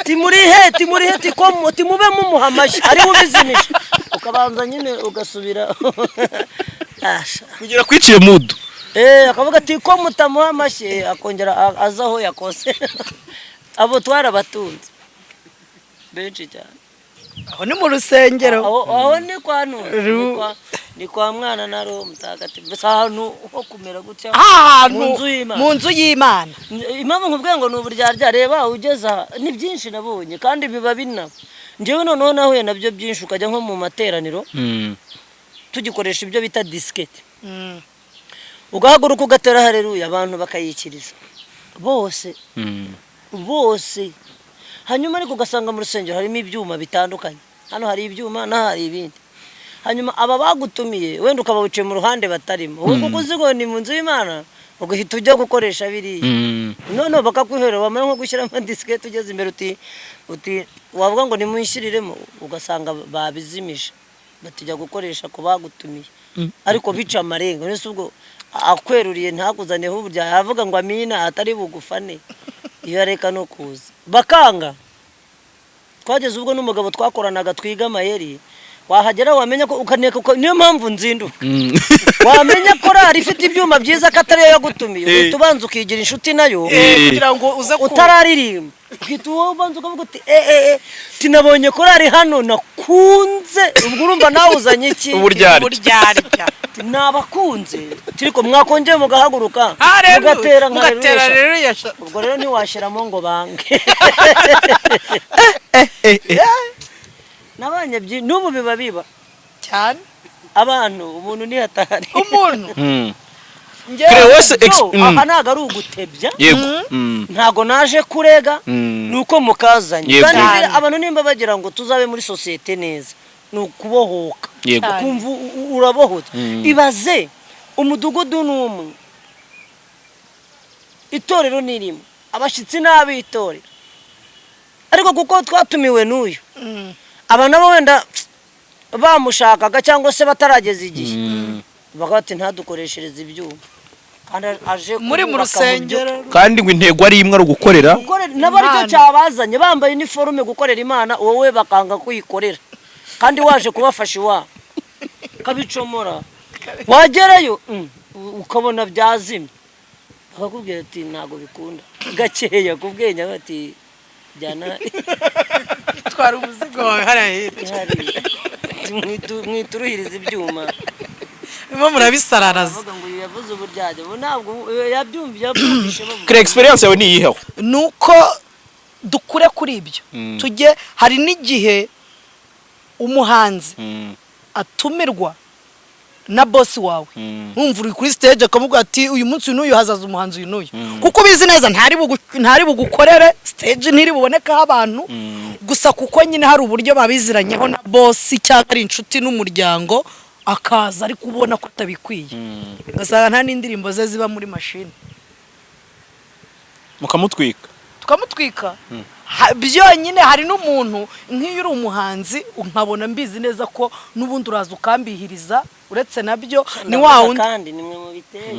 Speaker 2: timurihe, timurihe, tikomo timube mumuha amashyi ari ubizimije." Ukabanza nyine ugasubira. Asha.
Speaker 1: Kugira kwiciye mudu.
Speaker 2: Akavuga ati ko mutamuha amashyi, akongera aza aho yakoze. Abo twarabatunze benshi cyane.
Speaker 3: Aho ni mu rusengero.
Speaker 2: Aho ni kwa ntuzi, ni kwa Mwana na Roho Mutagatifu, mbese ahantu ho kumera gutya.
Speaker 3: Ahantu
Speaker 2: Mu nzu y'Imana.
Speaker 3: Mu nzu y'Imana.
Speaker 2: Impamvu nkubwiye ngo ni uburyarya, reba ugeze aha, ni byinshi nabonye kandi biba binaba. Njyewe noneho nahuye nabyo byinshi. Ukajya nko mu materaniro, tugikoresha ibyo bita disikete, ugahaguruka ugatera hareruya, abantu bakayikiriza bose bose. Hanyuma ariko ugasanga mu rusengero harimo ibyuma bitandukanye, hano hari ibyuma n'aha hari ibindi. Hanyuma aba bagutumiye wenda ukaba wicaye mu ruhande batarimo, wowe kuko uzi ngo ni mu nzu y'Imana, ugahita ujya gukoresha biriya. Noneho bakakwihera, wamara nko gushyiramo disikete ugeze imbere, uti wavuga ngo nimushyiriremo, ugasanga babizimije, batijya gukoresha ku bagutumiye. Ariko bica amarenga. None se ubwo akweruriye ntakuzaneho uburyo yavuga ngo amina atari bugufane, iyo areka no kuza bakanga. Twageze ubwo n'umugabo twakoranaga twiga amayeri, wahagera wamenya ko ukaneka niyo mpamvu nzinduka, wamenya korari ifite ibyuma byiza ko atariyo yagutumiye, uhita ubanza ukigira inshuti nayo.
Speaker 3: Kugira ngo uze ku
Speaker 2: Utararirimba uhita ubanza ukavuga uti: "Eh eh eh, tinabonye korari hano nakunze." Ubwo urumva nawe uzanye iki?
Speaker 1: Uburyarya.
Speaker 3: Uburyarya.
Speaker 2: Ati, "Nabakunze, turiko mwakongeye mugahaguruka
Speaker 3: Haleluya.
Speaker 2: mugatera nka
Speaker 3: Mugatera
Speaker 2: haleluya."
Speaker 3: haleluya.
Speaker 2: Ubwo rero ntiwashyiramo ngo bange. Nabanye n'ubu biba
Speaker 3: Cyane.
Speaker 2: Abantu, umuntu nihatari.
Speaker 3: Umuntu. Njyewe
Speaker 1: Kare wese
Speaker 2: Aha ntabwo ari ugutebya.
Speaker 1: Yego.
Speaker 2: Ntabwo naje kurega. Ni uko mukazanye. Kandi
Speaker 3: Cyane.
Speaker 2: abantu nimba bagira ngo tuzabe muri sosiyete neza, ni ukubohoka.
Speaker 3: Cyane.
Speaker 2: Ukumva urabohotse. Ibaze umudugudu ni umwe, itorero ni rimwe, abashyitsi ni ab'itorero, ariko kuko twatumiwe n'uyu, aba nabo wenda bamushakaga cyangwa se batarageza igihe, bakavuga bati ntadukoreshereze ibyuma kandi aje
Speaker 3: Muri mu
Speaker 2: kubaka byo-
Speaker 3: rusengero.
Speaker 1: Kandi ngo intego ari imwe, ari ugukorera
Speaker 2: Nabo aricyo
Speaker 3: Imana.
Speaker 2: cyabazanye, bambaye iniforume gukorera Imana, wowe bakanga kuyikorera kandi waje kubafasha iwabo, kabicomora. Wagerayo ukabona byazimye, bakakubwira ati ntabwo bikunda. Gakeya ku bwenge bati jyana.
Speaker 3: Twara umuzigo wawe hariya hirya.
Speaker 2: Hariya. Mwituruhiriza ibyuma.
Speaker 3: Murimo murabisararaza.
Speaker 2: Bavuga ngo uyu yavuze uburyarya, ubu ntabwo yabyumviye, yabyumvishe bavuga.
Speaker 1: Kare, experience yawe ni iyihe aho?
Speaker 3: Nuko dukure kuri ibyo, tujye. Hari n'igihe umuhanzi atumirwa na bosi wawe, wumva uri kuri stage, akavuga ati uyu munsi uyu n'uyu hazaza umuhanzi uyu n'uyu, kuko ubizi neza ntari bugukorere stage, ntiri bubonekaho abantu gusa, kuko nyine hari uburyo babiziranyeho na bosi cyangwa ari inshuti n'umuryango, akaza ariko ubona ko atabikwiye, ugasanga nta n'indirimbo ze ziba muri mashini.
Speaker 1: Mukamutwika.
Speaker 3: Tukamutwika. Byonyine hari n'umuntu, nk'iyo uri umuhanzi nkabona mbizi neza ko n'ubundi uraza ukambihiriza, uretse nabyo ni wa wundi
Speaker 2: Kandi nimwe mu biteye.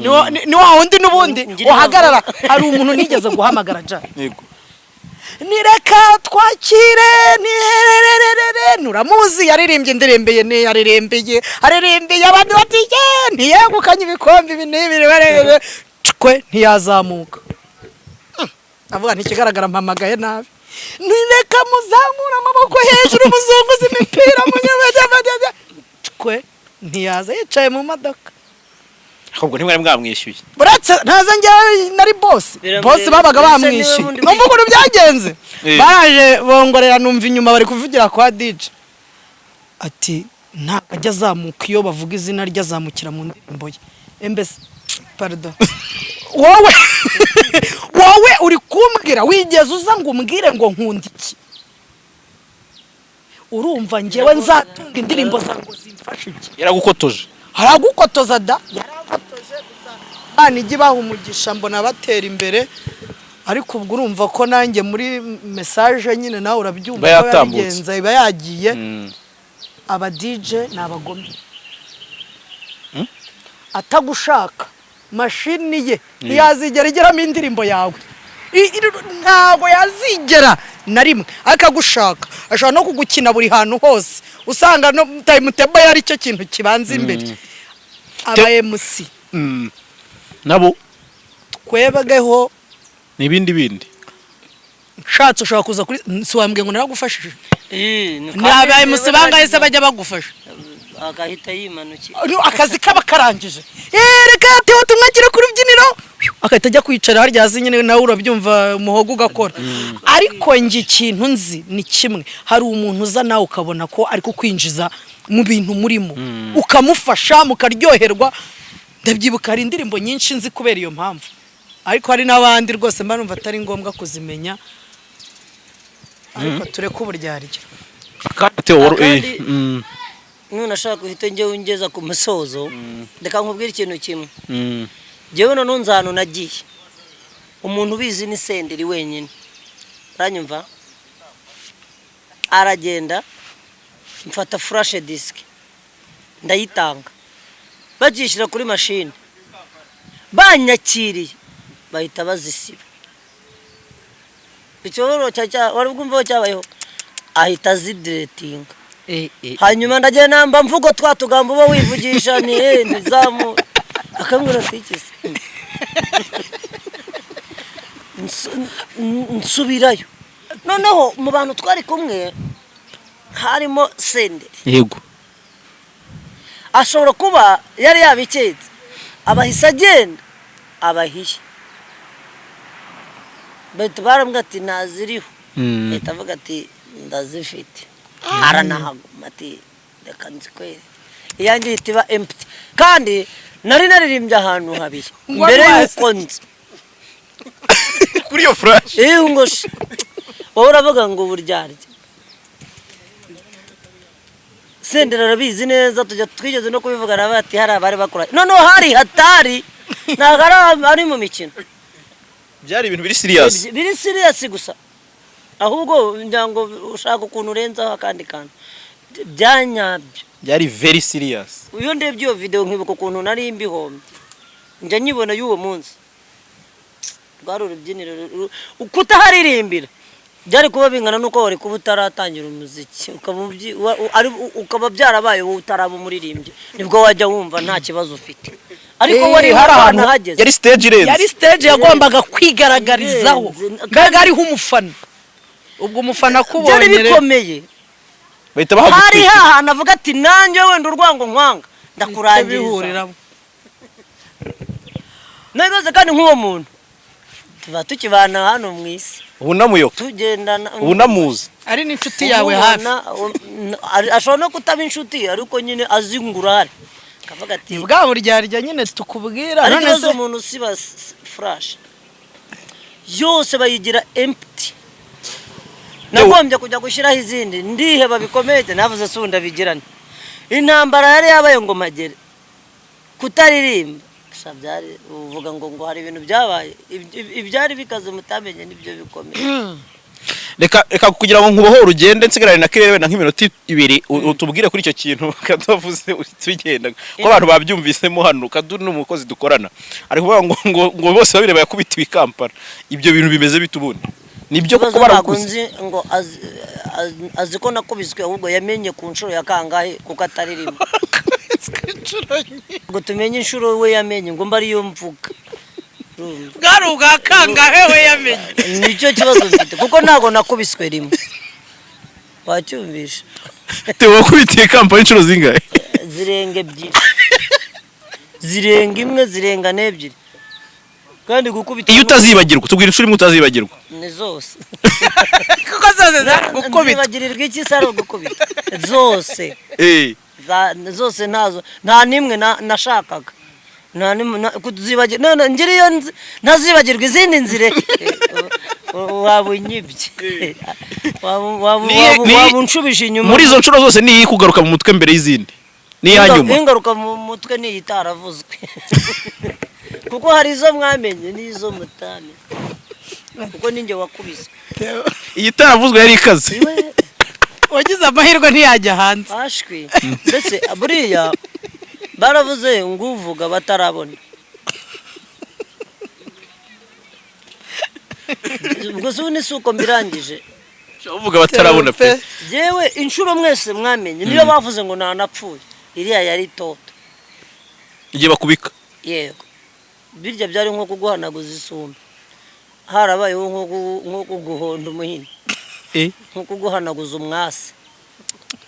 Speaker 3: Ni wa wundi n'ubundi
Speaker 2: Ngira
Speaker 3: uhagarara. Hari umuntu nigeze guhamagara ja nireka twakire niherererere, nuramuzi, yaririmbye indirimbo ye, ni yaririmbye, aririmbye, abandi bati ye ntiyegukanye ibikombe ibi n'ibi barebe, cwe ntiyazamuka. Avuga ntikigaragara, mpamagaye nabi, nireka muzamure amaboko hejuru, muzunguze imipira, munyabajyabajya, cwe ntiyaza, yicaye mu modoka.
Speaker 1: Ahubwo ntimwari mwamwishyuye?
Speaker 3: Uretse ntaza, njyewe nari boss.
Speaker 2: Biramureba.
Speaker 3: Boss babaga
Speaker 2: Ese niwe
Speaker 3: bamwishyuye.
Speaker 2: wundi
Speaker 3: Numva ukuntu byagenze. Baraje bongorera, numva inyuma bari kuvugira kwa DJ ati: "Ntabwo ajya azamuka, iyo bavuga izina rye azamukira mu ndirimbo ye." Embese, pardon, wowe uri kumbwira, wigeze uza ngo umbwire ngo nkunda iki? Urumva njyewe nzatunga indirimbo zawe ngo zimfashe iki?
Speaker 1: Yaragukotoje.
Speaker 3: Haragukotoza da, yarakotoje gusa. Imana ijya ibaha umugisha, mbona batera imbere, ariko ubwo urumva ko nanjye muri message nyine nawe urabyumva
Speaker 1: Iba
Speaker 3: ko
Speaker 1: yatambutse.
Speaker 3: yabigenza, iba yagiye. Aba DJ ni abagome. Atagushaka mashini ye ntiyazigera igeramo indirimbo yawe. Ntabwo yazigera na rimwe akagushaka. Ashobora no kugukina buri hantu hose, usanga no timetable yari cyo kintu kibanza imbere. Aba MC
Speaker 1: Nabo
Speaker 3: twebweho
Speaker 1: ni ibindi bindi.
Speaker 3: Nshatse ushobora kuza kuri, si wambwiye ngo naragufashije?
Speaker 2: Eh, ni
Speaker 3: Ni aba MC bangahe se bajya bagufasha?
Speaker 2: Agahita yimanukira.
Speaker 3: Akazi kaba karangije. Reka Theo tumwakire ku rubyiniro, agahita ajya kwicara harya hasi nyine, nawe urabyumva, umuhogo ugakora. Ariko njye ikintu nzi ni kimwe: hari umuntu uza nawe ukabona ko ari kukwinjiza mu bintu murimo, ukamufasha mukaryoherwa. Ndabyibuka, hari indirimbo nyinshi nzi kubera iyo mpamvu, ariko hari n'abandi rwose mba numva atari ngombwa kuzimenya, ariko tureke uburyarya.
Speaker 1: Kandi Theo
Speaker 2: Akandi- None ashaka guhita njyewe ungeza ku musozo, reka nkubwire ikintu kimwe. Njyewe noneho nzi ahantu nagiye, umuntu ubizi ni Senderi wenyine, uranyumva? Aragenda, mfata flash disk ndayitanga, bagishyira kuri mashini, banyakiriye bahita bazisiba. Ikibazo wari bwumva ko cyabayeho, ahita azideletinga. Hanyuma ndagenda namba mvugo twa tugambo uba wivugisha, ni ntizamu akambwira ati: "Iki se?" Nsubirayo noneho mu bantu twari kumwe harimo Senderi. Ashobora kuba yari yabiketse, abahise agenda abahiye, bahita barambwira ati: "Ntaziriho." Ahita avuga ati: "Ndazifite." Aranahaguma ati: "Reka nzikwere." Iyanjye ihita iba empty, kandi nari naririmbye ahantu habiri
Speaker 3: Ngo
Speaker 2: mbere
Speaker 3: amazi.
Speaker 2: y'uko nza.
Speaker 1: Kuri iyo flash?
Speaker 2: Iyo ngo wowe uravuga ngo uburyarya, Senderi arabizi neza, tujya twigeze no kubivugana bati hari abari bakora, noneho hari hatari, ntabwo ari mu mikino.
Speaker 1: Byari ibintu biri serious.
Speaker 2: Biri serious gusa, ahubwo ngira ngo ushaka ukuntu urenzaho akandi kantu byanyabyo.
Speaker 1: Byari very serious.
Speaker 2: Iyo ndebye iyo video nkibuka ukuntu nari mbihombye, njya nyibona y'uwo munsi, rwari urubyiniro kutaharirimbira byari kuba bingana n'uko wari kuba utaratangira umuziki, ukaba ukaba byarabaye wowe utaraba umuririmbyi, nibwo wajya wumva nta kibazo ufite, ariko wari
Speaker 1: hari ahantu
Speaker 2: hageze.
Speaker 1: Yari stage irenze.
Speaker 3: Yari stage yagombaga kwigaragarizaho.
Speaker 2: Irenze.
Speaker 3: Mbega ariho umufana, ubwo umufana
Speaker 2: Byari
Speaker 3: akubonye rero
Speaker 2: bikomeye.
Speaker 1: Bahita
Speaker 2: Hari
Speaker 1: bahagutwikira.
Speaker 2: hahantu avuga ati: "Nanjye wenda urwango nkwanga ndakurangiriza."
Speaker 3: Bihuriramo.
Speaker 2: Nabibaze kandi nk'uwo muntu tuba tukibana hano mu isi.
Speaker 1: Ubu namuyoka.
Speaker 2: Tugendana.
Speaker 1: Ubu namuzi.
Speaker 3: Ari n'inshuti yawe hafi.
Speaker 2: Umubona, ashobora no kutaba inshuti, ariko nyine azi ngo urahari, akavuga ati
Speaker 3: Ni bwa buryarya nyine tukubwira.
Speaker 2: Ariko
Speaker 3: None
Speaker 2: ikibazo,
Speaker 3: se
Speaker 2: umuntu usiba flash yose bayigira empty, nagombye kujya gushyiraho izindi, ndiheba bikomeye. Navuze se ubundi abigirane intambara yari yabaye ngo magere kutaririmba. Sha, byari uvuga ngo hari ibintu byabaye, ibyari bikaze mutamenye nibyo bikomeye.
Speaker 1: Reka kugira ngo nkubohore ugende, nsigarane na kirere wenda nk'iminota 2, utubwire kuri icyo kintu kadavuze tugenda, ko abantu babyumvisemo hano. Kadu ni umukozi dukorana, ari kuvuga ngo bose babireba yakubitiwe i Kampala. Ibyo bintu bimeze bite ubundi? Nibyo
Speaker 2: Ikibazo
Speaker 1: koko
Speaker 2: ntabwo
Speaker 1: baragukuze?
Speaker 2: nzi ngo azi ko nakubiswe, ahubwo yamenye ku nshuro ya kangahe kuko ataririmba, ngo tumenye inshuro we yamenye, ngo mba ariyo mvuga. Urumva?
Speaker 3: Bwari ubwa kangahe we yamenye?
Speaker 2: Nicyo kibazo mfite, kuko ntabwo nakubiswe rimwe, wacyumvisha?
Speaker 1: Theo, wakubitiye i Kampala inshuro zingahe?
Speaker 2: Zirenga ebyiri. Zirenga imwe, zirenga n'ebyiri, kandi gukubita
Speaker 1: Iyo utazibagirwa, tubwira inshuro imwe utazibagirwa.
Speaker 2: Ni zose.
Speaker 3: Kuko zose zaragukubita.
Speaker 2: Nzibagirirwa iki se ari ugukubita zose? Zose ntazo, nta n'imwe nashakaga, nta n'imwe kuzibagirwa. None ngira iyo ntazibagirwa, izindi nzire waba unyibye. Waba unshubije inyuma.
Speaker 1: Muri izo nshuro zose, niyi kugaruka mu mutwe mbere y'izindi, n'iya nyuma?
Speaker 2: Ingaruka mu mutwe ni itaravuzwe, kuko hari izo mwamenye n'izo mutamenye, kuko ninjye wakubiswe.
Speaker 1: Iyi itaravuzwe yari ikaze.
Speaker 2: Iwe.
Speaker 3: Wagize amahirwe ntiyajya hanze.
Speaker 2: Ashwi, mbese buriya baravuze ngo uvuga batarabona. Ubwo se ubu ni si uko mbirangije?
Speaker 1: Uvuga batarabona pe.
Speaker 2: Yewe, inshuro mwese mwamenye niyo bavuze ngo ntanapfuye, iriya yari toto.
Speaker 1: Igihe bakubika.
Speaker 2: Yego, birya byari nko kuguhanaguza isumbe, harabayeho nko kuguhonda umuhini, nko kuguhanaguza umwasi.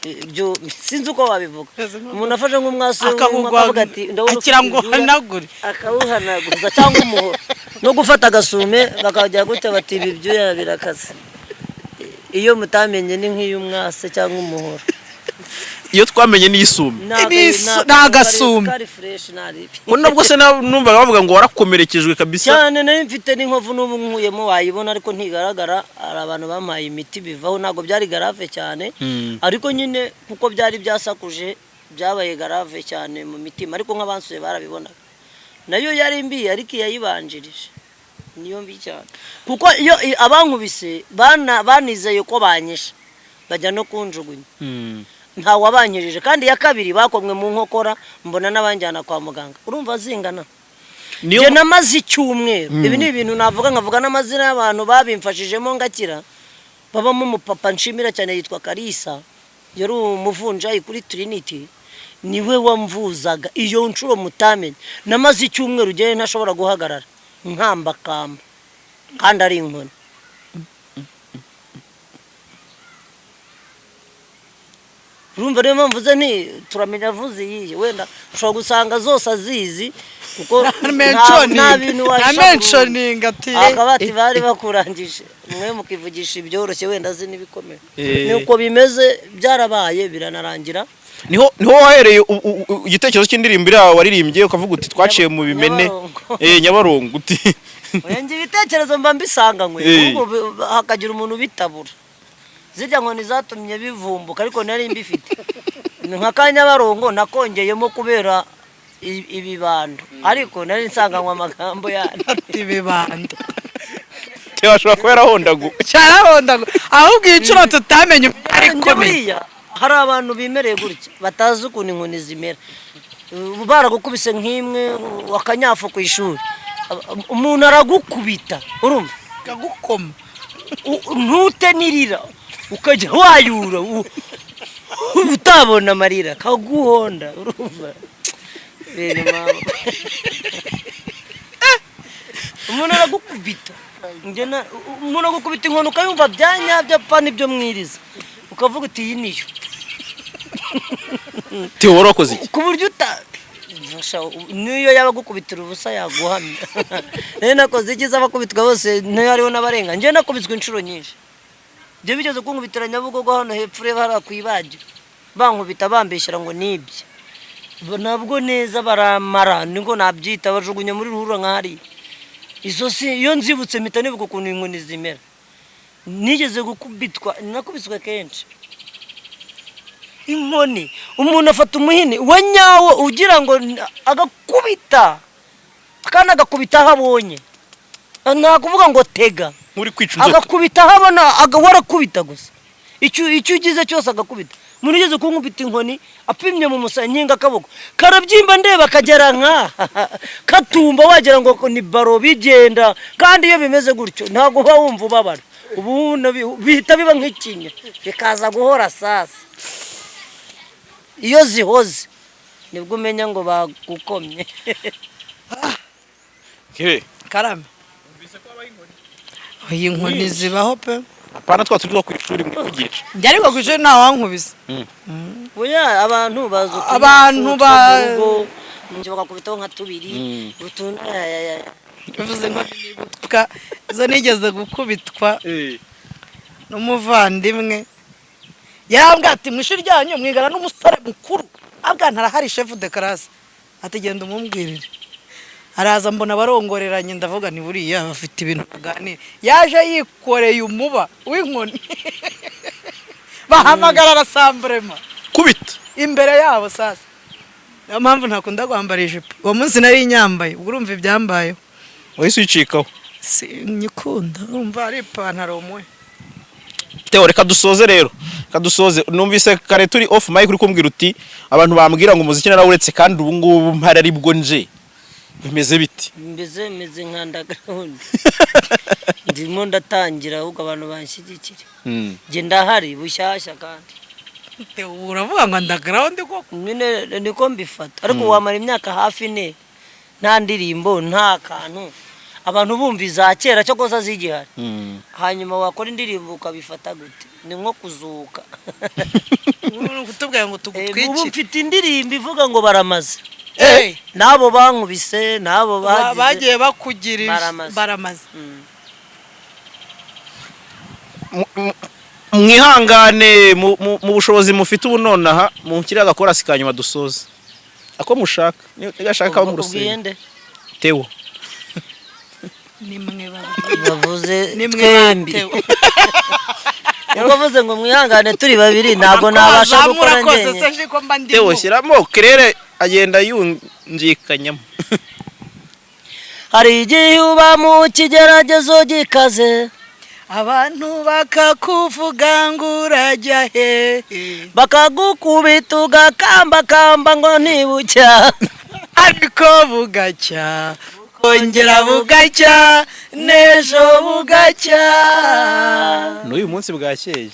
Speaker 2: Ibyo sinzi uko wabivuga, umuntu afashe nk'umwasi
Speaker 3: akawugwa
Speaker 2: akavuga ati ndabona ufite
Speaker 3: akira ngo
Speaker 2: ibyuya,
Speaker 3: uhanagure.
Speaker 2: Akawuhanaguza cyangwa umuhoro, no gufata agasume bakajya gutya bati ibi byuya birakaze. Iyo mutamenye ni nk'iy'umwase cyangwa umuhoro.
Speaker 1: Iyo twamenye n'iyisume.
Speaker 3: Ni agasume.
Speaker 2: Kari fresh, nari
Speaker 1: Ngo nubwo se numvaga bavuga ngo warakomerekejwe kabisa.
Speaker 2: Cyane, nari mfite n'inkovu, n'ubu nkuyemo wayibona ariko ntigaragara. Hari abantu bampaye imiti bivaho, ntabwo byari grave cyane, ariko nyine kuko byari byasakuje byabaye grave cyane mu mitima, ariko nk'abansuye barabibonaga. Nayo yari mbi, ariko iyayibanjirije niyo mbi cyane, kuko iyo abankubise banizeye ko banyishe, bajya no kunjugunya, nta wabankirije. Kandi iya kabiri bakomwe mu nkokora, mbona n'abanjyana kwa muganga. Urumva zingana.
Speaker 1: Niyo.
Speaker 2: Njye namaze icyumweru. Ibi ni ibintu navuga nkavuga n'amazina y'abantu babimfashijemo ngakira. Babamo umupapa nshimira cyane yitwa Karisa, yari umuvunjayi kuri Trinity, niwe wamvuzaga. Iyo nshuro mutamenye, namaze icyumweru ugere ntashobora guhagarara, nkambakamba kandi ari inkoni. Urumva niyo mpamvu uze nti turamenya avuze iyihe, wenda ushobora gusanga zose azizi, kuko nta bintu
Speaker 3: na mentioning ati
Speaker 2: akabati bari bakurangije, mwe mukivugisha ibyoroshye, wenda azi n'ibikomeye. Nuko bimeze, byarabaye biranarangira.
Speaker 1: Niho wahereye igitekerezo cy'indirimbo iriya waririmbye ukavuga uti twaciye mu bimene.
Speaker 2: Nyabarongo.
Speaker 1: Nyabarongo uti.
Speaker 2: Oya, njye ibitekerezo mba mbisanganywe, ahubwo hakagira umuntu ubitabura. Zirya nkoni zatumye bivumbuka, ariko nari mbifite. Ni nka ka Nyabarongo nakongeyemo kubera ibibando, ariko nari nsanganywe amagambo yandi.
Speaker 3: Ati bibanda.
Speaker 1: Theo ashobora kuba yarahondagu.
Speaker 3: Cyarahonda, ahubwo iyi nshuro tutamenye uko
Speaker 2: Njye
Speaker 3: ikomeye.
Speaker 2: Buriya hari abantu bimereye gutya batazi ukuntu inkoni zimera. Ubu baragukubise nk'imwe wakanyafu ku ishuri, umuntu aragukubita, urumva?
Speaker 3: Kagukoma.
Speaker 2: Ntute n'irira, ukajya wayura utabona amarira, kaguhonda, urumva bene mama, umuntu aragukubita. Umuntu agukubita inkoni ukayumva bya nyabyo, apfa n'ibyo mwiriza, ukavuga uti iyi niyo.
Speaker 1: Theo, wari wakoze iki?
Speaker 2: Ku buryo uta Fasha, niyo yaba agukubitira ubusa yaguhamya. Rero nakoze ikiza, abakubitwa bose niyo hariho n'abarenga. Njye nakubiswe inshuro nyinshi. Ibyo bigeze kunkubitira Nyabugogo hano hepfo, ureba hariya ku ibagiro, bankubita bambeshyira ngo nibye. Nabwo neza baramara, niko nabyita, bajugunya muri ruhurura nka hariya. Izo si iyo nzibutse mpita nibuka ukuntu inkoni zimera. Nigeze gukubitwa, nakubiswe kenshi inkoni. Umuntu afata umuhini wa nyawo ugira ngo agakubita, kandi agakubita aho abonye, nta kuvuga ngo tega.
Speaker 1: Nk'uri kwica inzoka.
Speaker 2: Agakubita aho abona, warakubita gusa, icyo ugize cyose agakubita. Umuntu ugeze kunkubita inkoni apimye mu musaya, nkinga akaboko karabyimba, ndeba akagera nka katumba, wagira ngo ni baro bigenda. Kandi iyo bimeze gutyo ntabwo uba wumva ubabara, ubu bihita biba nk'ikinya bikaza guhora. Sasa iyo zihoze nibwo umenya ngo bagukomye.
Speaker 3: Karame, iyi nkoni zibaho pe.
Speaker 1: Apana twa turi two ku ishuri mwivugisha.
Speaker 3: Njye ariko ku ishuri ntawankubise.
Speaker 2: Oya, abantu bazi utunyafu
Speaker 3: Abantu
Speaker 2: two mu rugo. Njye bakakubitaho nka tubiri utuntu.
Speaker 3: Bivuze ngo nibutwa izo nigeze gukubitwa n'umuvandimwe. Yarambwira ati: "Mu ishuri ryanyu mwigana n'umusore mukuru?" Abwa ntarahari, chef de classe. Ati: "Genda umumbwirire." Araza, mbona barongoreranye, ndavuga ni buriya bafite ibintu baganira. Yaje yikoreye umuba w'inkoni, bahamagara rassemblement.
Speaker 1: Kubita.
Speaker 3: Imbere yabo. Sasa niyo mpamvu ntakunda kwambara ijipo. Uwo munsi nari nyambaye, ubwo urumva ibyambayeho.
Speaker 1: Wahise uyicikaho.
Speaker 3: Sinyikunda, urumva ari ipantaro umwe.
Speaker 1: Theo, reka dusoze rero, reka dusoze. Numvise kare turi off mic uri kumbwira uti: "Abantu bambwira ngo umuziki narawuretse, kandi ubu ngubu mpari aribwo nje." Bimeze biti?
Speaker 2: Mbese meze nka underground, ndimo ndatangira, ahubwo abantu banshyigikire. Njye ndahari bushyashya kandi.
Speaker 3: Uravuga ngo underground koko?
Speaker 2: Nyine niko mbifata, ariko wamara imyaka hafi 4 nta ndirimbo, nta kantu, abantu bumva iza kera cyo koza zigihari, hanyuma wakora indirimbo ukabifata gute? Ni nko kuzuka.
Speaker 3: Uri kutubwira ngo
Speaker 2: Ubu
Speaker 3: tugutwikire?
Speaker 2: Mfite indirimbo ivuga ngo baramaze.
Speaker 3: Eh,
Speaker 2: n'abo bankubise, n'abo bagize
Speaker 3: bagiye bakugira
Speaker 2: Baramaze.
Speaker 3: Baramaze.
Speaker 1: Mwihangane mu bushobozi mufite ubu nonaha, munshyire agakorasi ka nyuma dusoze, ako mushaka. Nigashaka kaba mu
Speaker 2: Ubwo ubwiye
Speaker 1: rusengero.
Speaker 2: Nde?
Speaker 1: Theo.
Speaker 3: Ni mwe babiri.
Speaker 2: Bavuze
Speaker 3: Ni mwe.
Speaker 2: twembi.
Speaker 3: Batewe.
Speaker 2: Ubwo avuze ngo mwihangane turi babiri, ntabwo nabasha
Speaker 3: Wazamura
Speaker 2: gukora
Speaker 3: kose
Speaker 2: njyenyine.
Speaker 3: Se ko mba ndimo.
Speaker 1: Theo, shyiramo kerere, agenda yungikanyamo.
Speaker 2: Hari igihe uba mu kigeragezo gikaze,
Speaker 3: abantu bakakuvuga ngo urajya hehe,
Speaker 2: bakagukubita ugakambakamba ngo ntibucya,
Speaker 3: ariko bugacya, bukongera bugacya, n'ejo bugacya.
Speaker 1: N'uyu munsi bwakeye.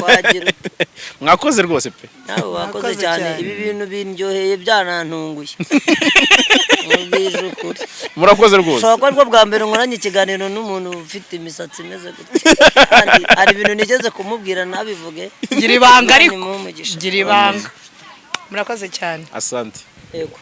Speaker 2: Wagira ute?
Speaker 1: Mwakoze rwose pe.
Speaker 2: Nawe wakoze
Speaker 3: Mwakoze
Speaker 2: cyane.
Speaker 3: cyane.
Speaker 2: Ibi bintu bindyoheye, byanantunguye, mubwije ukuri.
Speaker 1: Murakoze rwose.
Speaker 2: Ushobora kuba aribwo bwa mbere nkoranye ikiganiro n'umuntu ufite imisatsi imeze gutya, kandi hari ibintu nigeze kumubwira ntabivuge.
Speaker 3: Gira ibanga.
Speaker 2: Imana
Speaker 3: Ariko
Speaker 2: imuhe umugisha.
Speaker 3: gira ibanga. Murakoze cyane.
Speaker 1: Asante.
Speaker 2: Yego.